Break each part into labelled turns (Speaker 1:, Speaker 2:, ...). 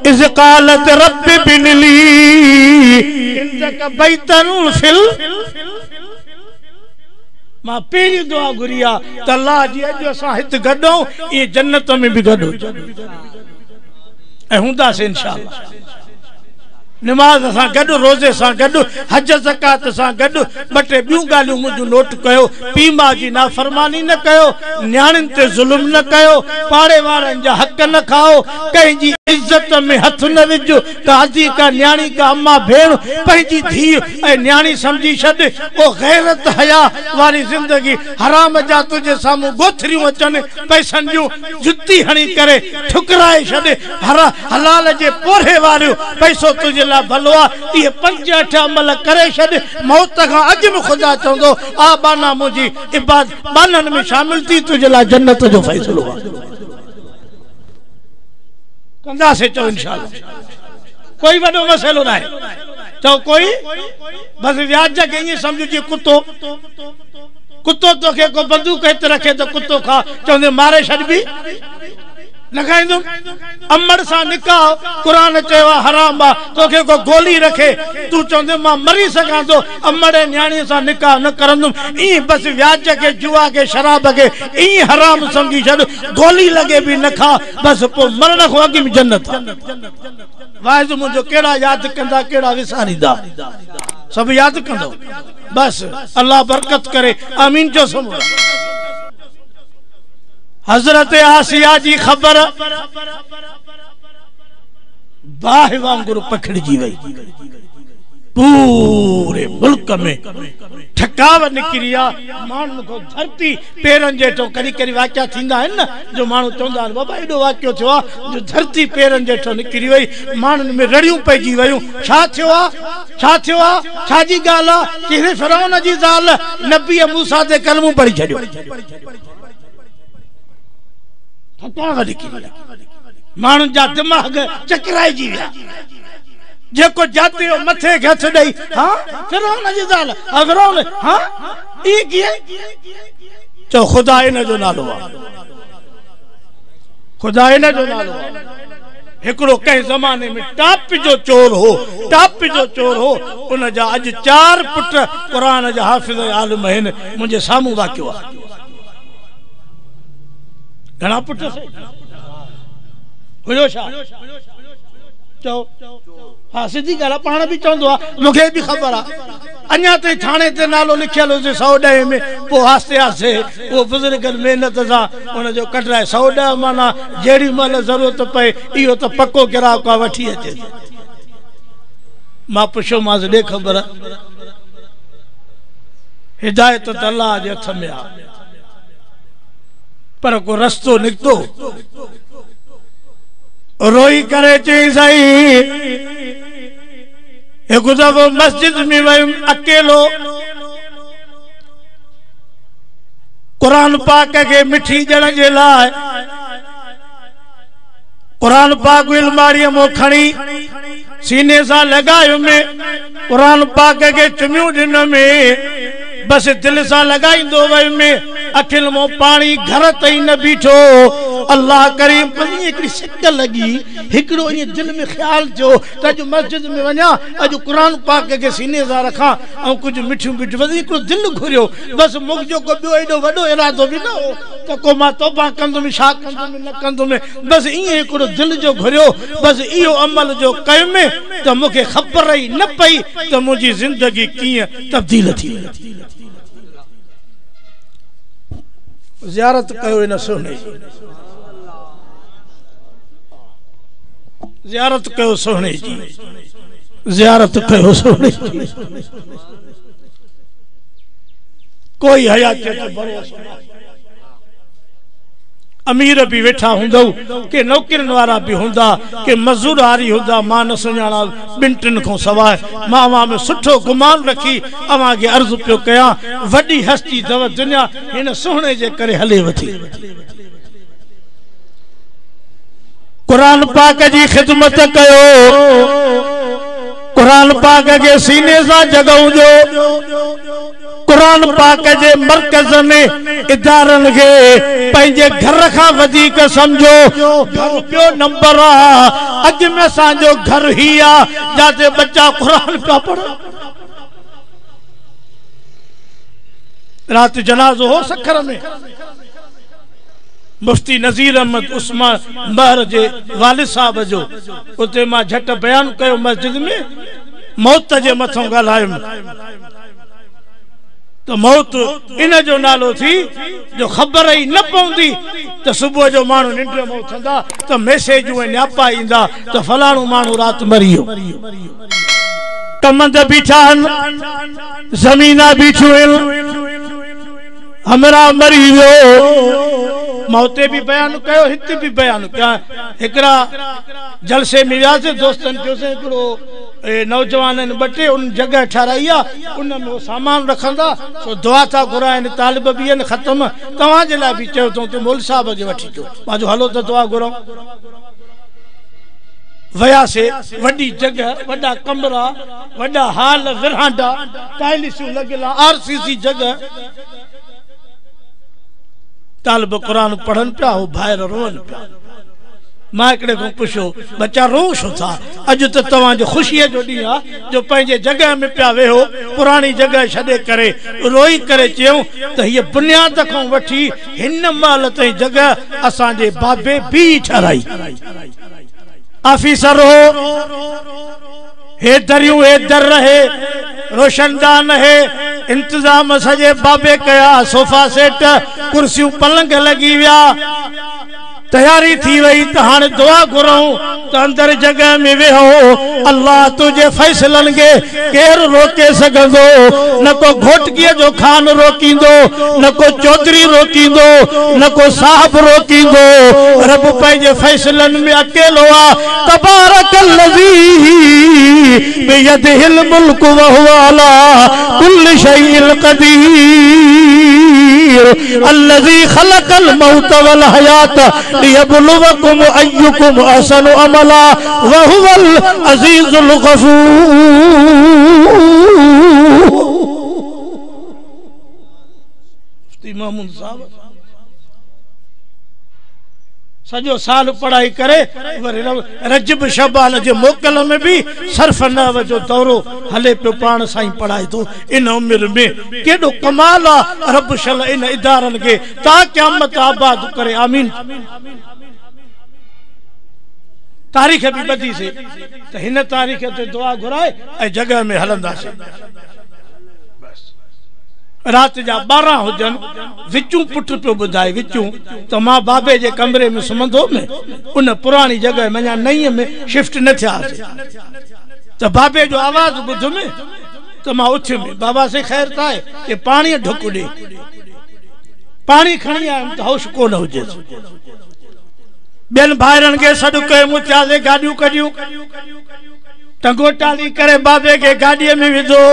Speaker 1: إذ قالت رب ابن لي عندك بيتا في ال मां पहिरीं दुआ घुरी आहे त अल्लाह जी अॼु असां हिते गॾु आहियूं, इहे जन्नत में बि गॾु हुजूं ऐं हूंदासीं इंशाअल्लाह। नमाज़ सां गॾु, रोज़े सां गॾु, हज ज़कात सां गॾु, ॿ टे ॿियूं ॻाल्हियूं मुंहिंजूं नोट कयो। पीउ माउ जी नाफ़रमानी न कयो, नियाणियुनि ते ज़ुल्म न कयो, पाड़े वारनि जा हक़ न खाओ, कंहिंजी इज़त में हथु न विझो। काज़ी का नियाणी का अम्मा भेण पंहिंजी धीउ ऐं नियाणी सम्झी छॾ। उहो ग़ैरत हया वारी ज़िंदगी हराम जा तुंहिंजे साम्हूं गोथरियूं अचनि पैसनि जूं, जुती हणी करे ठुकराए छॾ। हलाल जे पोरे वारियूं पैसो तुंहिंजे लाइ भलो आहे। इहे 5 8 अमल करे छॾ, मौत खां अॻु बि ख़ुदा चवंदो आ बाना मुंहिंजी इबादत बाननि में शामिल थी, तुंहिंजे लाइ जन्नत जो फ़ैसिलो आहे। कंदासीं चओ इंशाअल्लाह, कोई वॾो मसइलो न आहे। चओ कोई बसि व्याज खे ईअं सम्झो जीअं कुतो कुतो तोखे को बंदूक हिते रखे त कुतो खा, चवंदे मारे छॾबी न खाईंदुमि। अमड़ सां निकाह क़ुर चयो आहे हराम आहे, तोखे को गोली रखे तूं चवंदे मां मरी सघां थो, अमड़ ऐं नियाणीअ सां निकाह न करंदुमि। ईअं बसि व्याज खे, जुआ खे, शराब खे ईअं हराम सम्झी छॾ, गोली लॻे बि न खा, बसि पोइ मरण खां अॻु बि जन्नत आहे। वाइज़ मुंहिंजो कहिड़ा यादि कंदा कहिड़ा विसारींदा, सभु यादि कंदो। बसि अल्लाह बरकत करे, आमीन चओ सम्झो। हज़रत आसिया जी ख़बर बाहि वांगुरु पखिड़जी वई, पूरे मुल्क में ठकाव निकिरी आहे। माण्हुनि खां धरती पेरनि जे हेठो कॾहिं कॾहिं वाक़िया थींदा आहिनि न, जो माण्हू चवंदा आहिनि बाबा एॾो वाक़ियो थियो आहे जो धरती पेरनि जे हेठो निकिरी वई, माण्हुनि में रड़ियूं पइजी वयूं। छा थियो आहे, छा थियो आहे, छाजी ॻाल्हि आहे? कि फिरौन जी ज़ाल नबी मूसा ते कलमो पढ़ी छॾियो। माण्हुनि जा दिमाग़ चकराइजी विया। जेको जाते हो मथे खे हथु ॾेई, हा फिरौन जी ज़ाल, हा फिरौन, हा ईअं कीअं? चओ ख़ुदा इन जो नालो आहे, ख़ुदा इन जो नालो आहे। हिकिड़ो कंहिं ज़माने में टाप जो चोर हो, टाप जो चोर हो, उन जा अॼु 4 पुट क़ुर जा हाफ़िज़ आलिम आहिनि। मुंहिंजे साम्हूं वाक़ियो आहे। घणा पुट हुयो छा? चओ हा सिधी ॻाल्हि आहे, पाण बि चवंदो आहे, मूंखे बि ख़बर आहे। अञा ताईं थाणे ते नालो लिखियलु हुजे 110 में, पोइ आहिस्ते आहिस्ते उहो बुज़ुर्गनि महिनत सां हुनजो कढाए 110 माना जहिड़ी महिल ज़रूरत पए इहो त पको ग्राहक आहे, वठी अचे। मां पुछियोमांसि ॾे ख़बर, हिदायत त अल्लाह जे हथ में आहे, पर को रस्तो निकितो। रोई करे चई साईं हिकु दफ़ो मस्जिद में वियुमि अकेलो, क़ुर पाक खे मिठी ॾियण जे लाइ क़ुर पाक अलमारीअ मां खणी सीने सां लॻायुमि, क़ुर पाक खे चुमियूं ॾिनमि, बसि दिलि सां लॻाईंदो वियुमि, अखियुनि मां पाणी घर ताईं न बीठो। अल्लाह करीम हिकिड़ी सिक लॻी, हिकिड़ो ईअं दिलि में ख़्यालु थियो त अॼु मस्जिद में वञा, अॼु क़ुर पाक खे सीने सां रखां ऐं कुझु मिठियूं मिठियूं, बसि हिकिड़ो दिलि घुरियो। बसि मुंहिंजो को ॿियो एॾो वॾो इरादो बि न हो त को मां तौबा कंदुमि, छा कंदुमि न कंदुमि, बसि ईअं हिकिड़ो दिलि जो घुरियो। बसि इहो अमल जो कयुमि त मूंखे ख़बर ई न पई त मुंहिंजी ज़िंदगी कीअं तब्दील थी वई। ज़ियारत कयो इन सोणे जी, ज़ियारत कयो सोणे जी, ज़ियारत कयो सोणे जी। कोई हयात ते भरोसो न। अमीर बि वेठा हूंदव, के नौकरियुनि वारा बि हूंदा, के मज़ूर हारी हूंदा, मां न सुञाणा ॿिनि टिनि खां सवाइ। मां अव्हां में सुठो गुमान रखी अव्हांखे अर्ज़ु पियो कयां, वॾी हस्ती अथव दुनिया, हिन सुहिणे जे करे हले वठी। क़ुर पाक जी ख़िदमत कयो, क़ुर पाक खे सीने सां जॻहूं ॾियो, क़ुरान पाक जे मरकज़ में इदारनि खे पंहिंजे घर खां वधीक सम्झो। घर ॿियो नंबर आहे, अॼु में असांजो घर ही आहे जिते बच्चा क़ुरान पिया पढ़नि। राति जनाज़ो हो सखर में, मुफ्ती नज़ीर अहमद उस्मान महर जे वालिद साहब जो, उते मां झटि बयानु कयो मस्जिद में, मौत जे मथां ॻाल्हायुमि त मौत इन जो नालो थी जो ख़बर ई न पवंदी त सुबुह जो माण्हू निंड मां उथंदा त मैसेजूं ऐं न्यापा ईंदा त फलाणो माण्हू राति मरी वियो। कमंद बीठा आहिनि, ज़मीना बीठियूं आहिनि, हमरा मरी वियो। मां उते बि बयानु कयो, हिते बि बयानु कयो। हिकिड़ा जलसे में वियासीं, दोस्तनि चयोसीं हिकिड़ो नौजवान आहिनि ॿ टे, उन जॻह ठाराई आहे, उन में सामान रखंदा, सो दुआ था घुराइनि, तालिब बि आहिनि ख़तम, तव्हांजे लाइ बि चयो अथऊं त मौल साहिब खे वठी अचो। मां चयो हलो त दुआ घुरूं। वियासीं, वॾी जॻह, वॾा कमरा, वॾा हाल, विरांडा, टाइल्सूं लॻियल, आरसीसी जॻह। तालिब क़ुरान पढ़नि पिया, हू भाइर रोअनि पिया। मां हिकिड़े खां पुछियो, बच्चा रो छो था? अॼु त तव्हांजो ख़ुशीअ जो ॾींहुं आहे जो पंहिंजे जॻह में पिया वेहो, पुराणी जॻह छॾे करे। रोई करे चयऊं त हीअ बुनियाद खां वठी हिन महिल ताईं जॻह असांजे बाबे बि ठाराई। ऑफिसर हो, हे दरियूं, हे दर रहे, रोशनदान है, इंतज़ाम सॼे बाबे कया, सोफ़ा सेट, कुर्सियूं, पलंग लॻी विया, तयारी थी वई त हाणे दुआ घुरूं त अंदरि जॻह में वेहो। अल्लाह तुंहिंजे फ़ैसिलनि खे केरु रोके सघंदो? न को घोटकीअ जो खान रोकींदो, न को चौधरी रोकींदो, न को साहब रोकींदो। रब पंहिंजे फ़ैसिलनि में अकेलो आहे। तबारक लज़ी बियदिहिल मुल्क व हुवा अला कुल्लि शैइन कदीर अल्लज़ी खलक़ल मौत वल हयात लियबलुवकुम अय्युकुम अहसनु अमला व हुवल अज़ीज़ुल गफूर। मुफ्ती महमूद साहब सॼो साल पढ़ाई करे वरी रजब शबान जे मोकल में बि सर्फ नहव जो दौरो हले पियो, पाण सां ई पढ़ाए थो। इन उमिरि में केॾो कमाल आहे। रब शल इन इदारनि खे ता क़यामत आबाद करे, आमीन। तारीख़ बि ॿधीसीं त हिन तारीख़ ते दुआ घुराए ऐं जॻह में हलंदासीं। राति जा 12 हुजनि, विचूं पुटु पियो ॿुधाए, विचूं त मां बाबे जे कमरे में सुम्हंदो हुउमि, उन पुराणी जॻह में अञा नई में शिफ्ट न थियासीं, त बाबे जो आवाज़ ॿुधुमि त मां उथियुमि, बाबा साईं ख़ैर त आहे? की पाणीअ ढुक ॾे। पाणी खणी आयुमि त होश कोन हुजेसि। ॿियनि भाइरनि खे सॾु कयुमि, उथियासीं, गाॾियूं कढियूं, टंगो टाली करे बाबे खे गाॾीअ में विधो।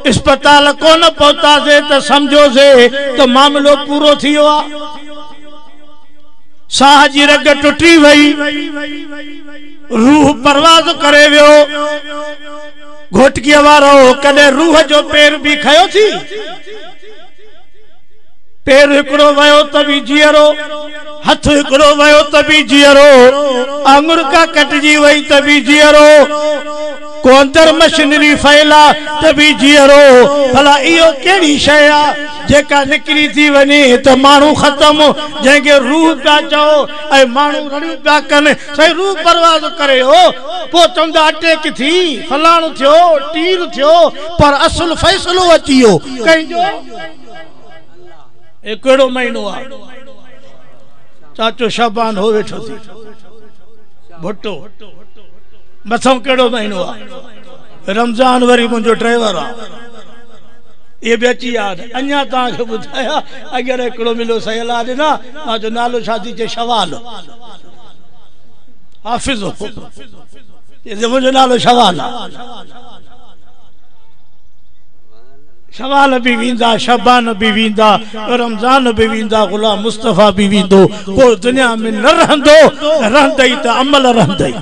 Speaker 1: अस्पताल कोन पहुतासीं त सम्झोसीं त मामिलो पूरो थी वियो आहे। साह जी रग टुटी वई, रूह परवाज़ करे वियो। घोटकीअ वारो कॾहिं रूह जो पेर बि खयो थी? पेर हिकिड़ो वियो त बि जीअरो, हथु हिकिड़ो वियो त बि जीअरो, आङुर का कटिजी वई त बि जीअरो, को अंदरि मशीनरी फैला त बि जीअरो। भला इहो कहिड़ी शइ आहे जेका निकिरी थी वञे त माण्हू ख़तमु, जंहिंखे रूह पिया चओ ऐं माण्हू रड़ियूं पिया कनि, साईं रूह परवाज़ करे हो, पोइ चवंदा अटैक थी, फलाणो थियो, तीर थियो, पर असुलु फ़ैसिलो अची वियो कंहिंजो? हे कहिड़ो महीनो आहे? चाचो शबान हो वेठो थी भुट्टो, मथां कहिड़ो महीनो आहे? रमज़ान वरी मुंहिंजो ड्राइवर आहे, इहे बि अची विया आहिनि। अञा तव्हांखे ॿुधायां, अॻियां हिकिड़ो मिलियो साईं अलाह ॾिना, मां चयो नालो छा थी? चए शवाल, हाफ़िज़ हो, मुंहिंजो नालो शवाल आहे। शवाल बि वेंदा, शबान बि वेंदा, रमज़ान बि वेंदा, ग़ुलाम मुस्तफ़ा बि वेंदो, को दुनिया में न रहंदो, रहंदई त अमल रहंदई।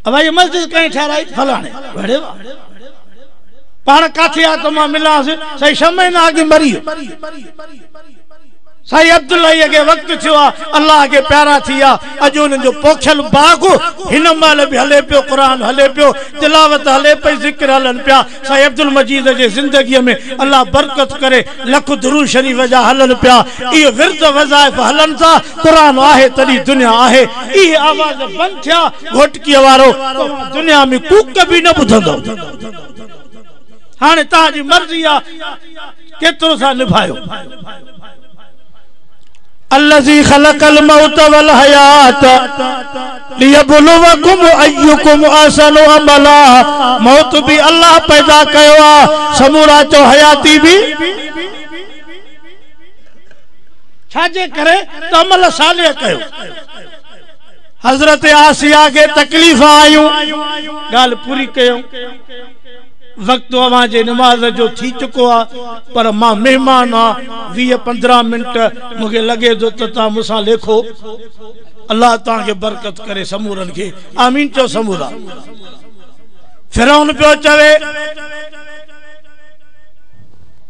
Speaker 1: अब ये मस्जिद कहीं ठहराई फलाने, बड़े पाण काथे आहे त मां मिलांसि? साईं 6 महीना अॻु मरी वियो। साईं अब्दुल्ला खे वक़्तु थियो आहे, अल्लाह खे प्यारा थी विया। अॼु हुननि जो पोखियल बाग़ हिन महिल बि हले पियो, क़ुर हले पियो, तिलावत हले पई, ज़िक्र हलनि पिया। साईं अब्दुल मजीद जे ज़िंदगीअ में अल्लाह बरकत करे, लख दुरूद शरीफ़ जा हलनि पिया, इहे विर्द वज़ाइफ़ हलनि था। क़ुर आहे तॾहिं दुनिया आहे। इहे आवाज़ बंदि थिया, घोटकीअ वारो दुनिया में कूक बि न ॿुधंदो। हाणे तव्हांजी मर्ज़ी आहे केतिरो था निभायो। अल्लज़ी खलक़ल मौत वल हयात लियबलुवकुम अय्युकुम अहसनु अमला। मौत भी अल्लाह पैदा कयो आहे, समूरा चओ हयाती भी छाजे करे त अमल सालिह कयो। हज़रत आसिया खे तकलीफ़ आयूं, ॻाल्हि पूरी कयूं। वक़्तु अव्हांजे नमाज़ जो थी चुको आहे, पर मां महिमान आहियां, 20-15 मिंट मूंखे लॻे थो त तव्हां मूंसां लेखो। अल्लाह तव्हांखे बरकत करे समूरनि खे, आमीन चओ समूरा। फिरौन पियो चवे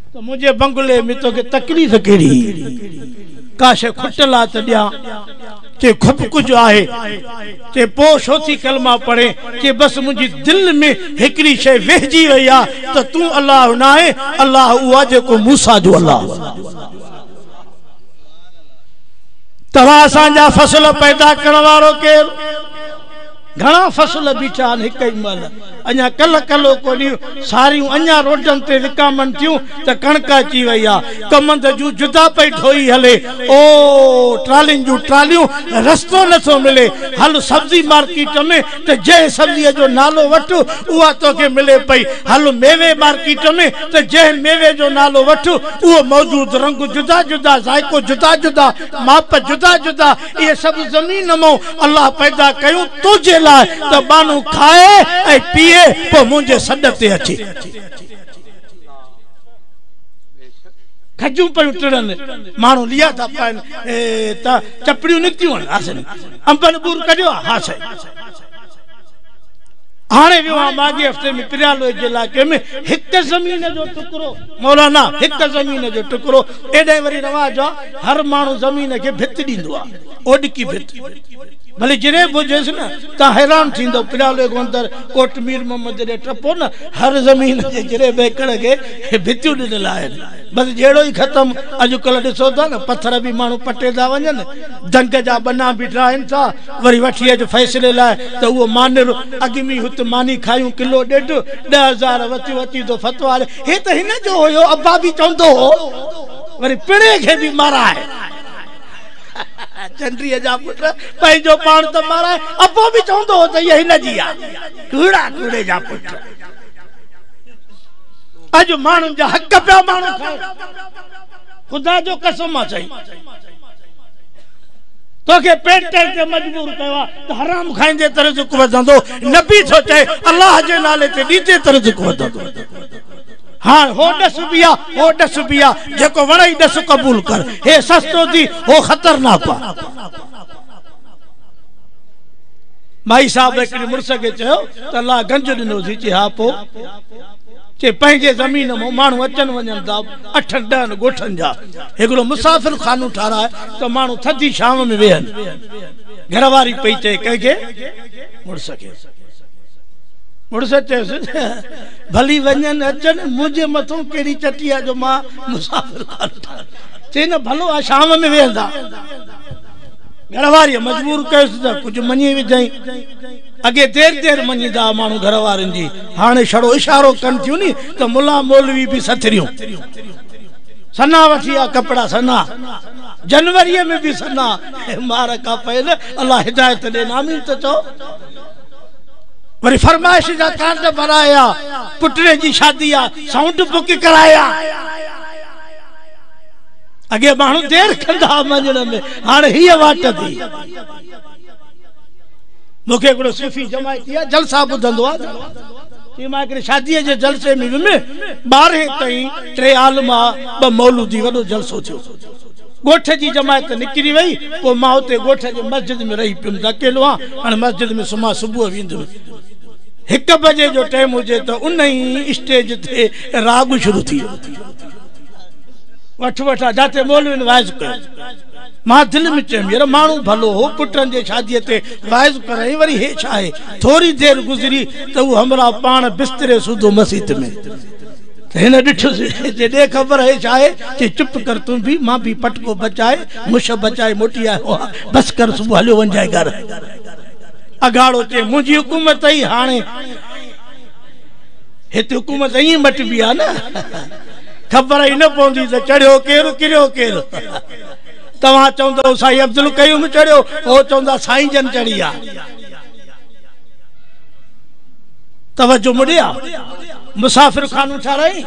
Speaker 1: त मुंहिंजे बंगले में तोखे तकलीफ़ कहिड़ी, का शइ खुटल आहे त ॾियां। चे खुब कुझु आहे। चे पोइ छो थी कलमा पढ़े? चे बसि मुंहिंजी दिलि में हिकिड़ी शइ वेहिजी वई आहे त तूं अल्लाह न आहे, अल्लाह उहो आहे जेको मूसा जो अल्लाह। तव्हां असांजा फसल पैदा करण वारो केरु? घणा फसल बीठा आहिनि हिक ई महिल, अञा कल्ह कलो कोन्हे, सारियूं अञा रोडनि ते विकामनि थियूं त कणिक अची वई आहे। कमंद जूं जुदा पई ढोई हले, ओ ट्रालियुनि जूं ट्रालियूं, रस्तो नथो मिले। हल सब्ज़ी मार्केट में त जंहिं सब्ज़ीअ जो नालो वठि उहा तोखे मिले पई। हल मेवे मार्केट में त जंहिं मेवे जो नालो वठि उहो मौजूद, रंग जुदा जुदा, ज़ाइको जुदा जुदा, माप जुदा जुदा, इहे सभु ज़मीन मां अल्लाह पैदा कयूं तुंहिंजे लाइ त बानू खाए ऐं पीए पोइ मुंहिंजे सॾ ते अचे। खजूं पयूं टिड़नि, माण्हू लिया था पाइनि, त चपड़ियूं निकितियूं आहिनि। हा साईं, अंबनि ॿूर कढियो आहे? हा साईं। हाणे वियो आहियाँ माॻे हफ़्ते में पिरियालो जे इलाइक़े में, हिकु ज़मीन जो टुकड़ो, मौलाना हिकु ज़मीन जो टुकड़ो। एॾे वरी रिवाज आहे, हर माण्हू ज़मीन खे भित ॾींदो आहे, ओॾकी भित, भले जिरे हुजेसि न, तव्हां हैरान थींदव। पिरियालो खां अंदरि कोट मीर मोहम्मद ॾे टपो न, हर ज़मीन जे जिरे एकड़ खे भितियूं ॾिनल आहिनि। बसि जहिड़ो ई ख़तमु। अॼुकल्ह ॾिसो था न, पथर बि माण्हू पटे था वञनि, दंग जा बना बि ठाहिनि था, वरी वठी अचु फ़ैसिले लाइ त उहो मानिर अॻु में हुते मानी खायूं किलो ॾेढ, 10,000 वतियूं अची थो फतवा। हे त हिन जो हुयो, अब्बा बि चवंदो हो, वरी पिणे खे बि माराए। चंडीअ जा पुट पंहिंजो पाण त माराए, अब्बो बि चवंदो हो त इहा हिन जी आहे। कूड़ा कूड़े जा पुट, अॼु माण्हुनि जा हक़ पिया माण्हू खाइनि। ख़ुदा जो कसम आहे साईं, तोखे पेट ते मजबूर कयो आहे त हराम खाईंदे त रिज़्क वधंदो। नबी थो चए अल्लाह जे नाले ते ॾींदे त रिज़्क वधंदो। हाँ, हो ॾस बि आहे, हो ॾस बि आहे, जेको वणई ॾस क़बूल कर। हे सस्तो थी, हो ख़तरनाक आहे। माई साहिब हिकिड़ी मुड़ुस खे चयो त अल्लाह गंज ॾिनोसीं। चए हा, पोइ? चए पंहिंजे ज़मीन मां माण्हू अचनि वञनि था, 8-10 ॻोठनि जा। हिकिड़ो मुसाफ़िर खानो ठाराए त माण्हू थधी छांव में वेहनि। घरवारी पई चए कंहिंखे? मुड़ुस खे। मुड़ुस चयोसि भली वञनि अचनि, मुंहिंजे मथां कहिड़ी चटी आहे जो मां मुसाफ़िर खानो ठारायां? चए न भलो आहे, छांव में वेहंदा। घरवारीअ मजबूर कयोसि त कुझु मञी विझई। अॻे देरि देरि मञींदा माण्हू घर वारनि जी, हाणे छड़ो इशारो कनि थियूं नी त मुला मौलवी बि सथरियूं सना वठी आ कपिड़ा सना, जनवरीअ में बि सना मार खां पयल। अल्लाह हिदायत ॾे, आमीन त चओ। वरी फरमाइश जा कार्ड भराया, पुटड़े जी शादी आहे, साउंड बुक कराया। अॻे माण्हू देरि कंदा मञण में, हाणे हीअ वाट थी। मूंखे हिकिड़ो सूफ़ी जमायती आहे, जलसा ॿुधंदो आहे। मां हिकिड़े शादीअ जे जलसे में वियुमि, 12 ताईं 3 आलमा 2 मौलूदी, वॾो जलसो थियो। ॻोठ जी जमायत निकिरी वई, पोइ मां उते ॻोठ जे मस्जिद में रही पियुमि, अकेलो आहियां। हाणे मस्जिद में सुम्हां, सुबुह वेंदुमि। 1 बजे जो टाइम हुजे त उन ई स्टेज ते राग शुरू थी वठ वठा जाते मौलवीन वाइज़ कयो। मां दिल में चयमि यार माण्हू भलो हो पुटनि जे शादीअ ते वाइज़ कराई वरी हे छा आहे। थोरी देरि गुज़री त उहो हमरा पाण बिस्तरे सुधो मस्जिद में हिन ॾिठोसीं जे ॾे ख़बर है छा आहे। चई चुप कर तूं बि, मां बि पटको बचाए मुश बचाए मोटी आयो आहे, बस कर सुबुह हलियो वञिजांइ घर। अघाड़ो चए मुंहिंजी हुकूमत ई हाणे हिते हुकूमत ईअं मटिबी आहे न, ख़बर ई न पवंदी त चढ़ियो केरु किरियो केरु। तव्हां चवंदव साईं अब्दुल कयूम चढ़ियो, हो चवंदा साईं जन चढ़ी आहे। तवजो मुड़िया मुसाफ़िर खानो ठाराई।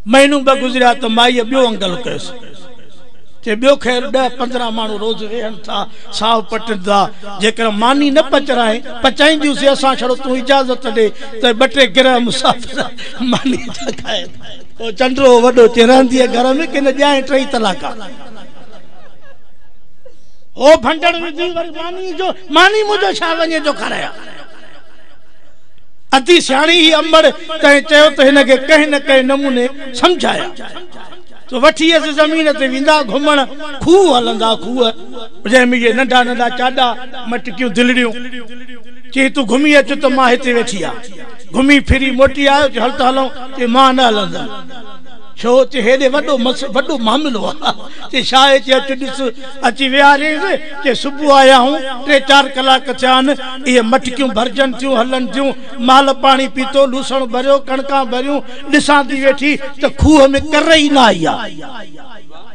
Speaker 1: महीनो ॿ गुज़रिया त माईअ ॿियो अंगल कयुसि। चए ॿियो ख़ैर 10-15 माण्हू रोज़ वेहनि था, साव पटनि था, जेकर मानी न पचराए पचाईंदियूंसीं असां, छड़ो तूं इजाज़त ॾे त 2-3 गिरह मुसाफ़िर मानी था खाइनि। पोइ चंड्रो वॾो चए रहंदी घर में कि न ॼाए 3 तलाक हो भंडण विझी वरी मानी जो मानी मुंहिंजो छा वञे जो खाराया। अति सियाणी ही अंबड़ तंहिं चयो त हिनखे कंहिं न कंहिं नमूने सम्झाया। तो वठी असीं ज़मीन ते वेंदा घुमण, खूह हलंदा खूह जंहिंमें इहे नंढा नंढा चाॾा मटकियूं दिलड़ियूं। चई तूं घुमी अच त मां हिते वेठी आहियां। घुमी फिरी मोटी आयो, चई हल त हलूं। चई मां न हलंदमि। छो? चई हेॾे वॾो वॾो मामिलो आहे। चई छा आहे? चई अच ॾिस। अची विहारियईंसि। चई सुबुह आया आहियूं, 3-4 कलाक थिया आहिनि, इहे मटकियूं भरिजनि थियूं हलनि थियूं, माल पाणी पीतो, लूसण भरियो, कणिका भरियूं, ॾिसां थी वेठी त खूह में कर ई न आई आहे,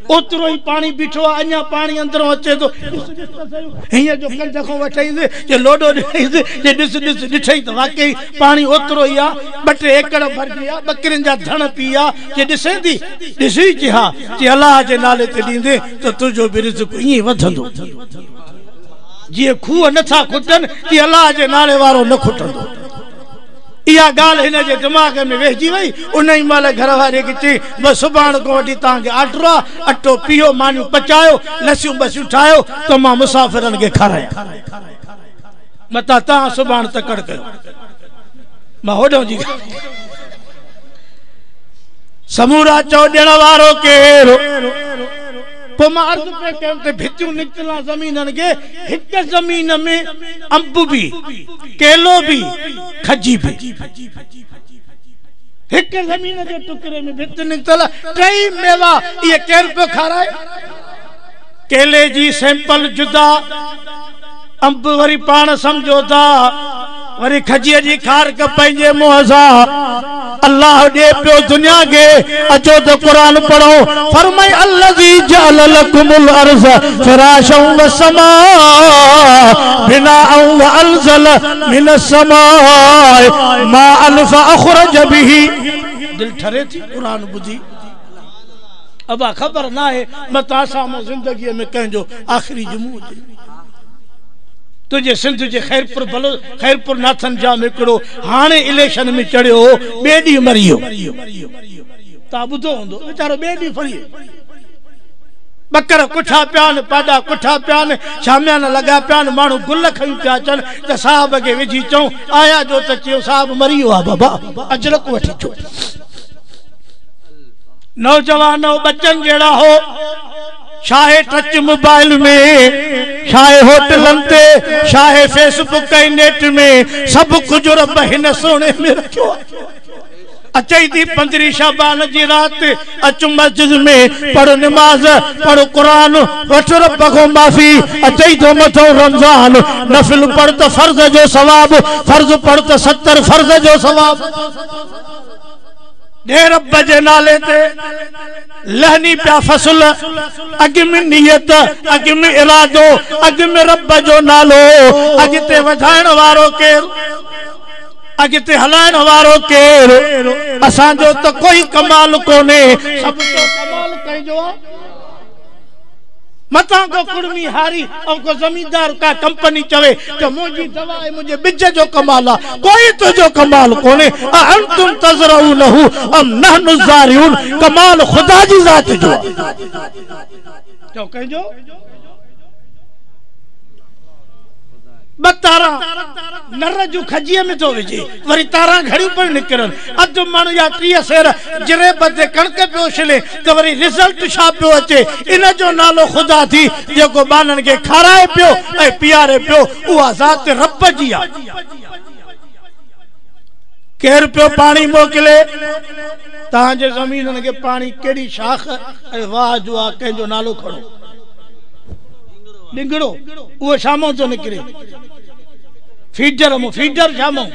Speaker 1: ओतिरो ई पाणी बीठो आहे, अञा पाणी अंदरों अचे थो। हीअं जो कंध खां वठाईंसि, चई लोॾो ॾिनईंसि, चई ॾिस ॾिस। ॾिठई त वाकई पाणी ओतिरो ई आहे, 2-3 एकड़ भरिजी विया, बकरियुनि जा धण पी विया। चई ॾिसे थी? ॾिसी? चई हा। चई अलाह जे नाले ते ॾींदे त तुंहिंजो बि रिज़्क ईअं वधंदो। जीअं खूह नथा खुटनि तीअं अलाह जे नाले वारो न खुटंदो। इहा ॻाल्हि हिन जे दिमाग़ में वेहिजी वई। उन ई महिल घर वारे खे चई बसि सुभाणे खां वठी तव्हांखे आर्डर आहे, अटो पीहो, मानियूं पचायो, लसियूं बसियूं ठाहियो त मां मुसाफ़िरनि खे खारायां, मतां तव्हां सुभाणे तकड़ कयो। मां होॾो जी समूरा चओ ॾियण वारो केरु? पोइ मां अर्ज़ु पियो कयमि त भितियूं निकितल आहिनि ज़मीननि खे, हिकु ज़मीन में अंब बि, केलो बि, खजी बि, हिकु ज़मीन जे टुकड़े में भित निकितल टई मेवा। इहे केरु पियो खाराए? केले जी सैंपल जुदा, अंब वरी पाण सम्झो था, वरी खजीअ जी खारक पंहिंजे मुंहं सां। अल्लाह ॾे पियो दुनिया खे। अचो त क़ुरान पढ़ो। फरमाई अल्लज़ी जअल लकुमुल अर्ज़ फिराशन वस्समा बिनाअन व अनज़ल मिनस समाए माअन फअखरज बिही। दिल ठरे थी क़ुरान ॿुधी। अबा ख़बर न आहे मतां असां मां ज़िंदगीअ में कंहिंजो आख़िरी जुमो हुजे। तुंहिंजे सिंध जे ख़ैरपुर भलो ख़ैरपुर नाथन जाम हिकिड़ो हाणे इलेक्शन में चढ़ियो हो, ॿिए ॾींहुं मरी वियो। तव्हां ॿुधो हूंदो, वीचारो ॿिए ॾींहुं फरी वियो। बकर कुठा पिया आहिनि, पाॾा कुठा पिया आहिनि, शामियाना लॻा पिया आहिनि, माण्हू गुल खणी पिया अचनि त साहब खे विझी चऊं आया जो त चयो साहब मरी वियो आहे बाबा, अजरक वठी अचो। नौजवान बच्चनि जहिड़ा हो, छाहे टच मोबाइल में, छाहे होटलनि ते, छाहे फेसबुक ऐं नेट में, सभु कुझु रब हिन सोणे में रखियो आहे। अचे थी 15 शाबान जी राति, अचु मस्जिद में पढ़ नमाज़, पढ़ क़ुरान, वठि रब खां माफ़ी। अचे थो मथो रमज़ान, नफ़िल पढ़ त फ़र्ज़ जो सवाब, फ़र्ज़ पढ़ त 70 फ़र्ज़ जो सवाब। ॾे रब जे नाले ते लहनी पिया फसल, अॻु में नियत, अॻु में इरादो, अॻु में रब जो नालो। अॻिते वधाइण वारो केरु? अॻिते हलाइण वारो केरु? असांजो त कोई कमाल कोन्हे, सभु तो कमाल कंहिंजो आहे? मतां को कुड़मी हारी ऐं को ज़मींदार का कंपनी चवे त मुंहिंजी दवा ऐं मुंहिंजे बिज जो कमाल आहे, कोई तुंहिंजो कमाल कोन्हे। अअंतुम तज़रऊनहु अम नहनु ज़ारिऊन। कमाल ख़ुदा जी ज़ात जो आहे। चओ कंहिंजो? ॿ तारा नर जूं खजीअ में थो विझे, वरी तारा घड़ियूं पियूं निकिरनि। अधु मण या 30 सेर जरेब ते कणिक पियो उछले त वरी रिज़ल्ट छा पियो अचे। इन जो नालो ख़ुदा थी जेको ॿारनि खे खाराए पियो ऐं पीआरे पियो, उहा ज़ात रब जी आहे। केरु पियो पाणी मोकिले? तव्हांजे ज़मीनुनि खे पाणी कहिड़ी शाख ऐं वाह जो आहे, कंहिंजो नालो खणो? ॾिंगड़ो, उहो छा थो निकिरे? फीडर मों, फीडर छा मों?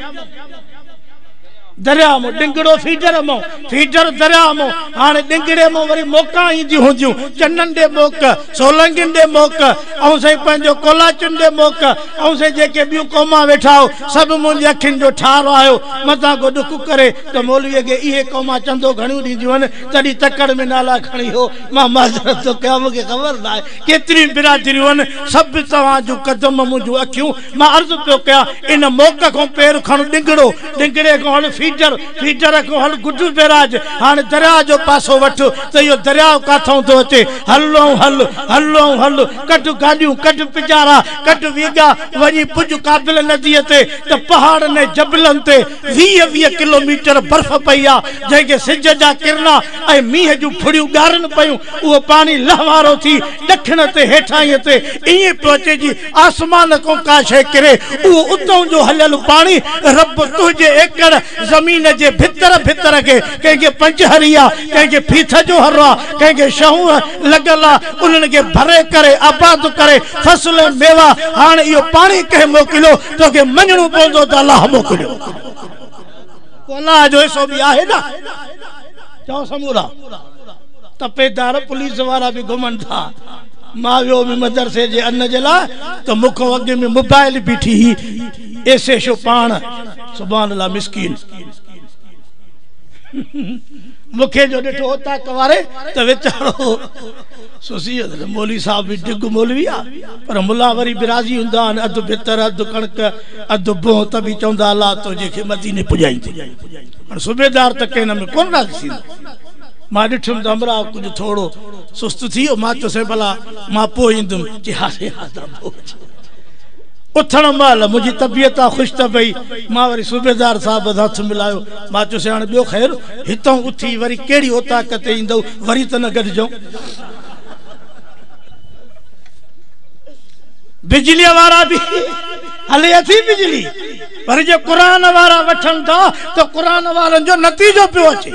Speaker 1: दरिया मों। ॾिंगड़ो फीडर मों, फीडर दरिया मों। हाणे ॾिंगड़े मों वरी मोका ईंदियूं हूंदियूं, चननि ॾे मोक, सोलंगियुनि ॾे मोक, ऐं साईं पंहिंजो कोलाचुनि ॾे मोक, ऐं साईं जेके ॿियूं क़ौमा वेठा आहियो, सभु मुंहिंजी अखियुनि जो ठारो आहियो। मथां को ॾुख करे त मौलवीअ खे इहे क़ौमा चंदो घणियूं ॾींदियूं आहिनि, तॾहिं तकड़ में नाला खणी हो। मां माज़रत थो कयां, मूंखे ख़बर न आहे केतिरियूं बिरादरियूं आहिनि, सभु तव्हांजूं कदम मुंहिंजूं अखियूं। मां अर्ज़ु पियो कयां, इन मोक खां पेर खणु ॾिंगड़ो, ॾिंगड़े खां हल फीडर, फीडर खां हल गुडू बैराज। हाणे दरिया जो पासो वठि त इहो दरिया काथां थो अचे। हल ऐं हल, हल ऐं हल, कढ गाॾियूं, कढ पिजारा, कढ वीगा, वञी पुॼ काबिल नदीअ ते त पहाड़नि ऐं जबलनि ते 20-20 किलोमीटर बर्फ़ पई आहे, जंहिंखे सिज जा किरणा ऐं मींहं जूं फुड़ियूं ॻारनि पयूं। उहो पाणी लहवारो थी ॾखिण ते हेठाईं ते ईअं पियो अचे जी आसमान खां का शइ किरे। उहो उतां जो हलियल पाणी रब तुंहिंजे एकड़ ज़मीन जे भितर भितर खे, कंहिंखे पंजहरी आहे, कंहिंखे फीथ जो हर आहे, कंहिंखे शहूं लॻल आहे, उन्हनि खे भरे करे आबाद करे फसल ऐं मेवा। हाणे इहो पाणी कंहिं मोकिलियो? तोखे मञणो पवंदो त अलाह मोकिलियो। अलाह जो हिसो बि आहे न। चओ समूरा तपेदार पुलिस वारा बि घुमनि था। मां वियो हुउमि मदरसे जे अन जे लाइ त मूंखां अॻु में मोबाइल बीठी हुई, एस एच ओ पाण, सुभान अल्लाह मिसकीन। मूंखे जो ॾिठो औताक वारे त वीचारो सुसी वियो। मौलवी साहिबु बि डिग मौलवी आहे, पर मुला वरी बि राज़ी हूंदा आहिनि। अधु भितर, अधु कणिक, अधु बोह, त बि चवंदा अलाह तुंहिंजे मदीने पुॼाईंदो। हाणे सूबेदार त कंहिं में कोन राज़ी थींदो। मां ॾिठुमि त हमरा कुझु थोरो सुस्त थी वियो। मां चयो साईं भला मां पोइ ईंदुमि। चई हा साईं हा, तव्हां पोइ अचो। उथण महिल मुंहिंजी तबियत आहे ख़ुशि त पई। मां वरी सूबेदार साहिब सां हथु मिलायो। मां चयो साईं हाणे ॿियो ख़ैर, हितां उथी वरी कहिड़ी औताक ते ईंदव, वरी त न गॾिजूं। बिजलीअ वारा बि हले अथी बिजली, पर जे क़ुर वारा वठनि था त क़ुर वारनि जो नतीजो पियो अचे।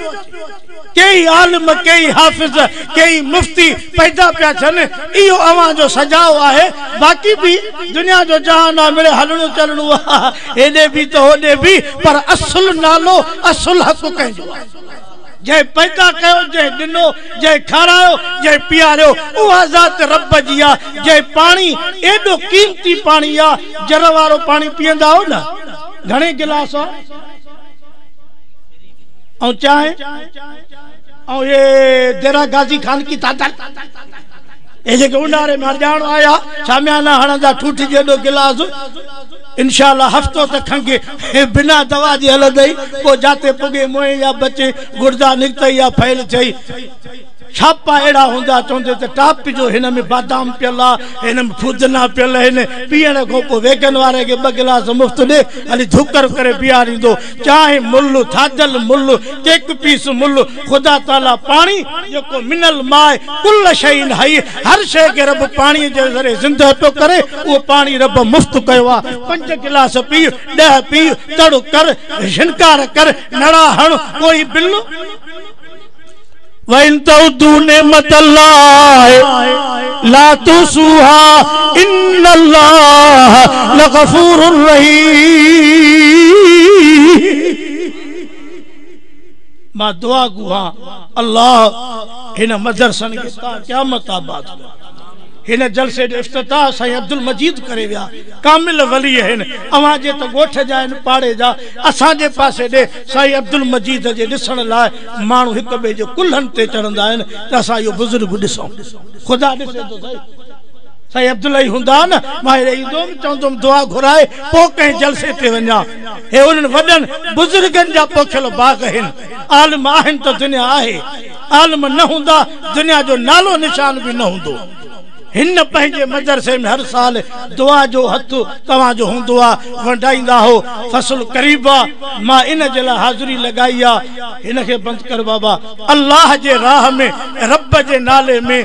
Speaker 1: कई आलिम, कई हाफ़िज़, कई मुफ्ती पैदा पिया थियनि। इहो अव्हांजो सजाओ आहे। बाक़ी बि दुनिया जो जहान आहे, मिड़े हलणो चलणो आहे, हेॾे बि त होॾे बि, पर असुल नालो, असुल हक़ कंहिंजो आहे? जंहिं पैदा कयो, जंहिं ॾिनो, जंहिं खारायो, जंहिं पीआरियो, उहा ज़ात रब जी आहे। जंहिं पाणी एॾो क़ीमती पाणी आहे, जर वारो पाणी पीअंदा आहियो न, घणे गिलास आहे ऐं चांहि ऐं हे देरा गाज़ी खान की तादर, हे जेके उन्हारे में ॼाण आया शामियाना हणंदा ठूठ जेॾो गिलास, इंशाअल्लाह हफ़्तो त खंघे बिना दवा जे हलंदई, पोइ जाते पुॻे मोए या बचे, गुर्दा निकितई या फैल थियई। छापा अहिड़ा हूंदा, चवंदे त टाप जो हिन में बादाम पियल आहे, हिन में फुदना पियल आहिनि। पीअण खां पोइ वेगन वारे खे 2 गिलास मुफ़्त ॾे, हली धुकर करे पीआरींदो। चांहि मुल, थादल मुल, केक पीस मुल, ख़ुदा ताला पाणी जेको मिनल माए कुल शइन हई, हर शइ खे रब पाणीअ जे ज़रिए ज़िंदो पियो करे, उहो पाणी रब मुफ़्त कयो आहे। 5 गिलास पीउ, 10 पीउ, तड़ कर, शिनकार कर, नड़ा हण, कोई बिल। वइन तउदू नेमत अल्लाह ला तुसूहा इन्नल्लाह लगफूरुर रहीम। मां दुआ गुहा अल्लाह हिन मदरसन खे क़यामत आबाद कयो। हिन जलसे जो इफ्तिताह साईं अब्दुल मजीद करे विया, कामिल वली आहिनि। अव्हांजे त ॻोठ जा आहिनि, पाड़े जा, असांजे पासे ॾे साईं अब्दुल मजीद जे ॾिसण लाइ माण्हू हिक ॿिए जे कुल्हनि ते चढ़ंदा आहिनि त असां इहो बुज़ुर्ग ॾिसूं। ख़ुदा ॾिसे थो साईं। साईं अब्दुल हूंदा न, मां हेॾे ईंदो हुउमि, चवंदो हुउमि दुआ घुराए पोइ कंहिं जलसे ते वञा। हे उन्हनि वॾनि बुज़ुर्गनि जा पोखियल बाग़ आहिनि। आलिम आहिनि त दुनिया आहे, आलिम न हूंदा दुनिया जो नालो निशान बि न हूंदो। हिन पंहिंजे मदरसे में हर साल दुआ जो हथु तव्हांजो हूंदो आहे, वंडाईंदा हो। फसल क़रीब आहे, मां इन जे लाइ हाज़िरी लॻाई आहे। हिनखे बंदि कर बाबा, अल्लाह जे राह में, रब जे नाले में।